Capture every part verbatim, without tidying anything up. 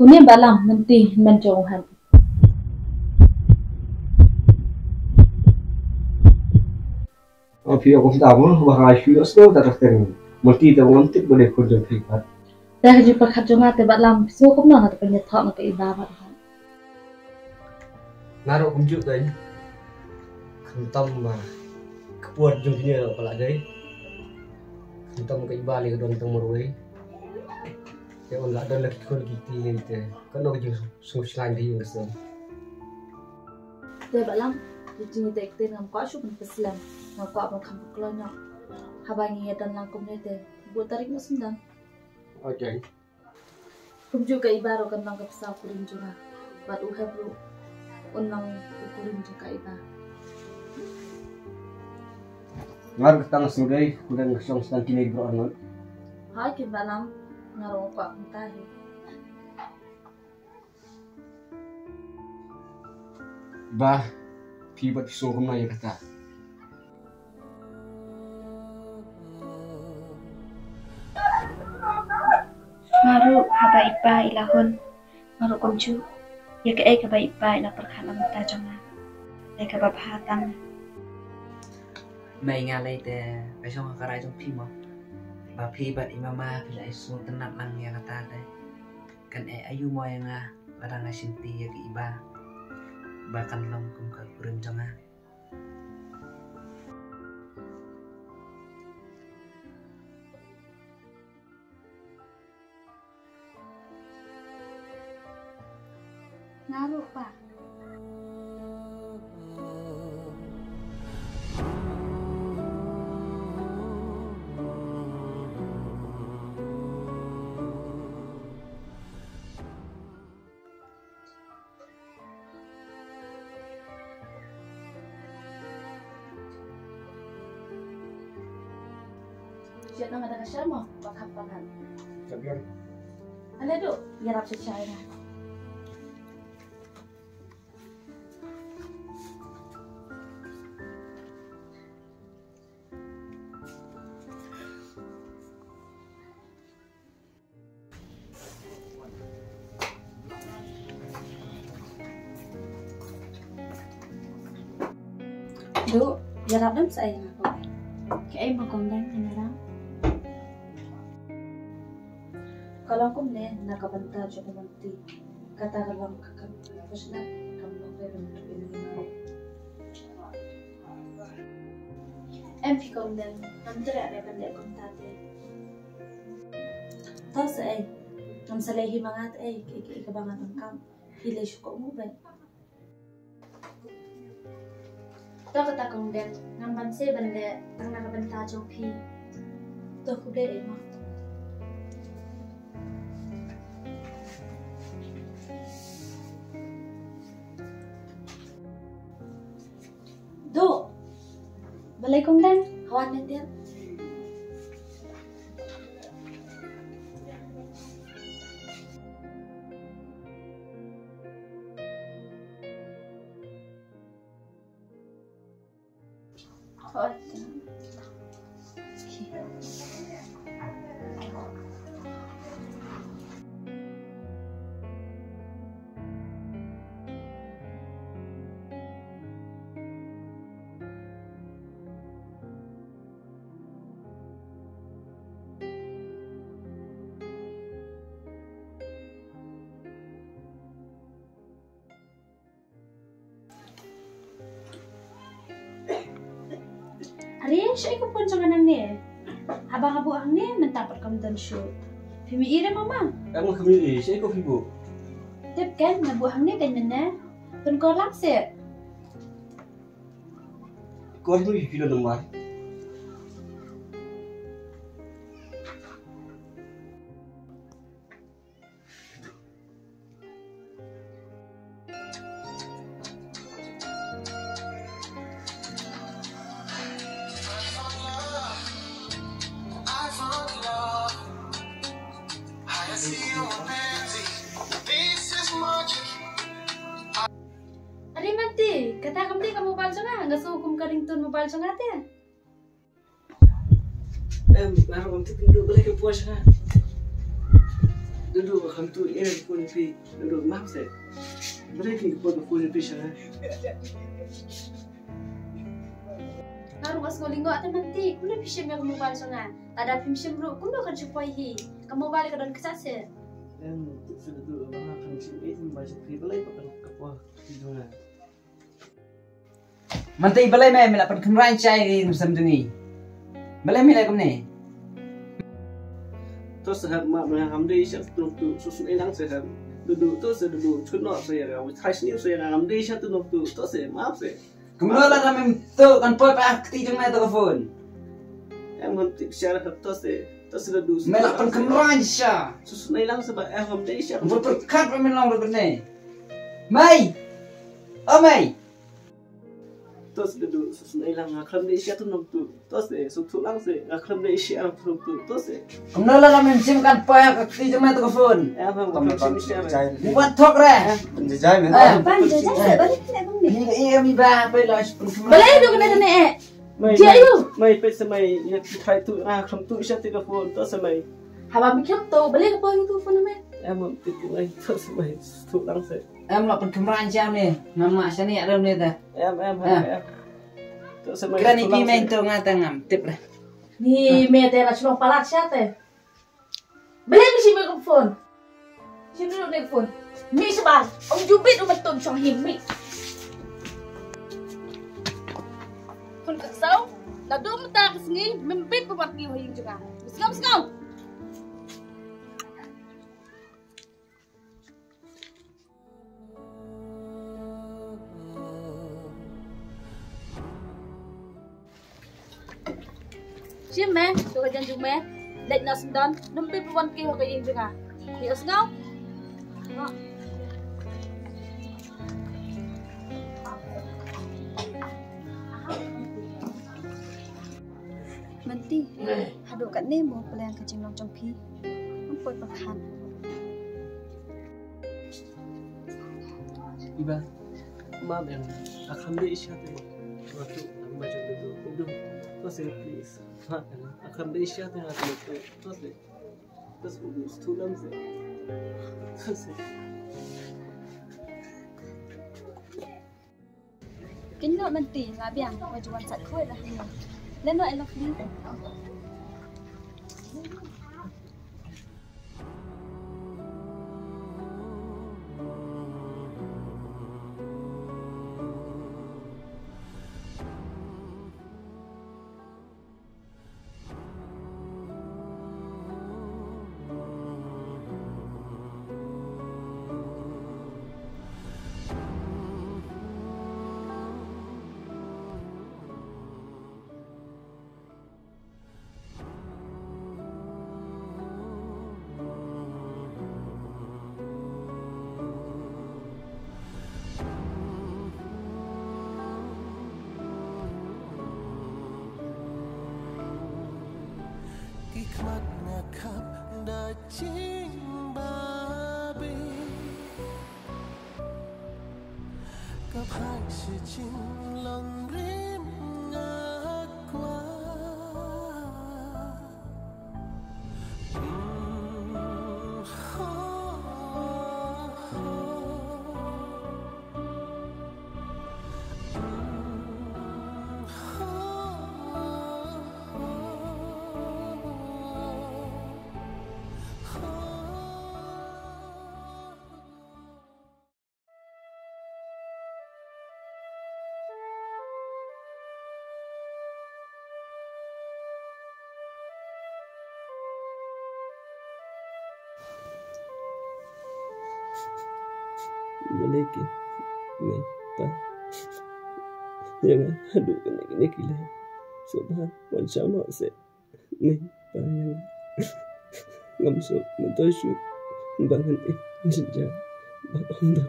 Une Bah Lam, mynta, mynta jong u Hat. Ong phi ong kumta mo, ba nga shu ïohsngew ta ka ktien. Mynta te ngam tip ba dei khun jong phi pat. Te ka jingpyrkhat jong nga te Bah Lam, phi sngew kumno nga te pynïathoh nga ka Iba bad u Hat. Nga ruh kumjuh dei. Khamtam ma ka por jong kine ruh ka la dei. Khamtam ka Iba lei ka don tang marwei. Te un la don la ki khun ki kti lei te. Kano ka jingsngewsynei ka ïing ka sem. Te Bah Lam, ïa jingïadei ktien ngam kwah shuh ban pynslem, ngam kwah ban kham pynkloi noh. Haba ngi ïadon lang kumne te, buh tarik noh syndon. Okay. Kumjuh ka Iba ruh kan long ka bsa u kurim jong nga. Bad u Hat ruh un long u kurim jong ka Iba. Nga ruh kata nga sngewdei, kumne nga shong sdang kine ki briew arngut. Hooid keiñ Bah Lam, nga ruh nga kwah kumta hi. Bah, phi bad phi sngew kumno ïa kata? Nga ruh haba i pa i la hun, nga ruh kumjuh. Ïa kaei kaba i pa i la pyrkhat na ka bynta jong nga, dei kaba bha tang. Mei, nga lei te ka shong ha ka rai jong phi mo, ba phi bad i mama phi la ïasngewtynnat lang ïa kata te. Kan ai aïu mo ïa nga lada nga shim kti ïa ka Iba ba kan long kum ka kurim jong nga. Nga ruh pa. Shet na mada ka sha mo, ba kham palat. Ka biang. Ale du, ïarap sha sha ïa. Du, ïarap dang sa ïa nga ko. Kaei mo kong dang kane rang. Ka long kumne na ka bynta jong u Mangti. Kata ka long ka kam ka shnat kam long ka long ka long. Em phi kong dang, ngam treh re ban leh kumta te. To sa ei, ngam sa leh hi ma nga te ei, kaei kaei kaba nga donkam. Phi leh shu kohnguh beit. To kata kong dang, ngam banse ban leh tang na ka bynta jong phi. To khublei ei ma. Du. Balei kong dang? Hawan ne tiap. Are, shaei ka phone jong nga nangne? Haba nga buh hangne mynta pat kam don shuh. Phi mih ïa re mama? Em, nga khmih ïa, shaei ko phi buh? Tip kan, nga buh hangne kan mynne. Pyn ko lak se. Ko phi phi don namar. Are Mangti, kata kam dei ka mobile jong nga, nga sngew kum ka ringtone mobile jong nga te. Em, nga ruh ngam tip, balei ka poi sha nga. Dudu, kham tu ïa ka phone phi. Dudu, map se. Balei phi ka phone, ka phone phi sha nga? Nga ruh nga sngew lyngngoh te Manti, kumno phi shim ïa ka mobile sha nga? Lada phim shim ruh kumno kan shu poi hi? Ka mobile ka don kjat se. Em, tu se Dudu, ba nga kham shim ïa ka mobile sha phi, balei ba kan ka poi hi jong nga? Manti, balei me, me la pynkynmaw shai ïa ka ïing ka sem jong ngi? Balei me la kumne? To se hep, ma, ma ngam dei sha tu nongtuh, shu shu nang se hep. Dudu, to se Dudu, chut noh se ïa nga, wei thai sniew se ïa nga, ngam dei sha tu nongtuh, to se, map se. Kumno lada mem tuh kan poi pat ha kti jong me to ka phone? Em, ngam tip sha hep, to se, to se Dudu. Me la pynkynmaw sha. Shu shu nang se ba, em, ngam dei sha. Bud pyrkhat ba me long ruh ne. Mei! O mei! To se Dudu, shu shu nang, nga khlem dei sha tu nongtuh. To se, shu tu lang se, nga khlem dei sha tu nongtuh. To se. Kumno lada mem shim kan poi ha ka kti jong me to ka phone. Eh, bang, bang, bang, bang, bang, bang. Wat thok re. Bang jajai, men. Eh. Bang jajai, bang jajai. Ni, eh, mi ba, poi la, shu pun. Balei du kane kane, eh? Mei, jia mei, yu. Mei, peit se mei, ïa ki thai tu, ah, khlem tu sha tu ka phone, to se mei. Haba mi khlem tu, balei ka poi tu phone mei? Em, em, tu tu mei, to se mei, tu lang se. Em, la pynkynmaw sha ne, mama sha ne, ada ne da. Em, em, em, em. To se mei, kira ni tu lang pi mei se. Tu nga ta ngam tip lah. Ni me te la shlong palat sha te. Balei mi shim ïa ka phone? Shim ïa ka phone. Mi shabar, ym ju bit u mynta shong hi mi. Khun ka ksaw, naduh mynta ka sngi, mem bit ba wat ki ha ïing jong nga. Sngew, sngew. Shim me, to ka jan jong me. Leit na sendon, num pi pwan ki ho ka ïing jong nga. Ni os ngau. Manti, haduh katne mo pynlong ka jinglong jong phi. Ngam poi pyrkhat. Iba, ma ben, akham de isha te. Waktu, ma jong tu, tu, tu, tu, please. Ma ben, akham de isha te, tu, tu, tu, tu, tu, tu, tu, tu, tu, Kin noh nanti, nga biang, nga ju wan sat khuid dah ni. Leh noh, I love you. Ki khmat nga khap da jingbabe. Ka phai shi jinglong rim nga kwah. Balei ki mei pa ïa nga haduh kane kine ki leh. Sngewbha wan shah noh seh. Mei pa ïa nga. Ngam sngewthuh mynta shuh ba ngan im jynjar ba ym don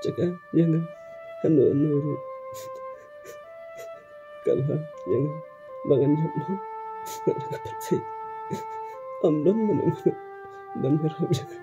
jaka ïa nga hano hano ruh. Kaba ïa nga ba ngan ïap noh nga la ka pat sei. Ym don mano mano ban ïarap ïa nga.